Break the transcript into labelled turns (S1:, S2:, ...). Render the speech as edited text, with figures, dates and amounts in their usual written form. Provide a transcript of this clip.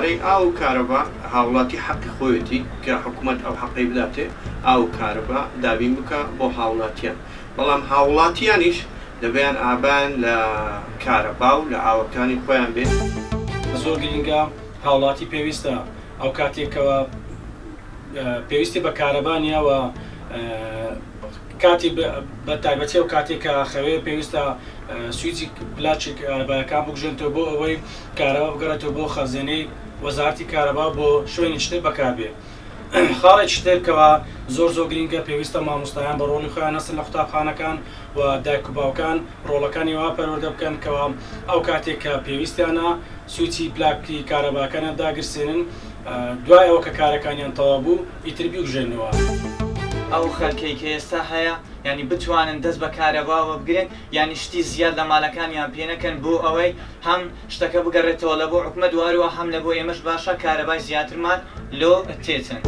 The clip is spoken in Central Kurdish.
S1: دەربارەی ئاو و کارەبا، هاوڵاتی حەقی خۆیەتی کە حکومەت ئەو حەقەی بداتێ ئاو و کارەبا دابین بکا بۆ هاوڵاتیان، بەڵام هاوڵاتیانیش دەبێان ئابایان لە کارەبا و لە ئاوەکانی خۆیان بێ.
S2: زۆر گرینگە هاوڵاتی پێویستە ئەو کاتێک کەوا پێویستی بە کارەبا نیە و کاتی بە تایبەتی ئەو کاتێک کە خەوێ پێویستە سویچی پلاچی کارەبایەکان بکوژێنتەوە بۆ ئەوەی کارەبا بگەڕێتەوە بۆ خەزێنەی وەزارەتی کارەبا بۆ شوێنێکی تر بەکاربێ. خاڵێکی تر کەوا زۆر زۆر گرینگە پێویستە مامۆستایان بە ڕۆڵی خۆیان هەستن لە قوتابخانەکان و دایک و باوکان ڕۆڵەکانی وا پەروەردە بکەن کەوا ئەو کاتێک کە پێویستیانە سویچی پلاکی کارەباکانیان داگرسێنن دوای ئەوە کە کارەکانیان تەواو بوو ئیتر بیکوژێننەوە.
S3: ئەو خەلکەی کە ئێستا هەیە یانی بتوانن دەست بە کارەباوە بگرن یانی شتی زیاد لە مالەکانیان پێ نەکەن بۆ ئەوەی هەم شتەکە بگەڕێتەوە لە بۆ حکومەت و هەروە هەم لە بۆ ئێمەش باشە کارەبای زیاترمان لۆ تێتن.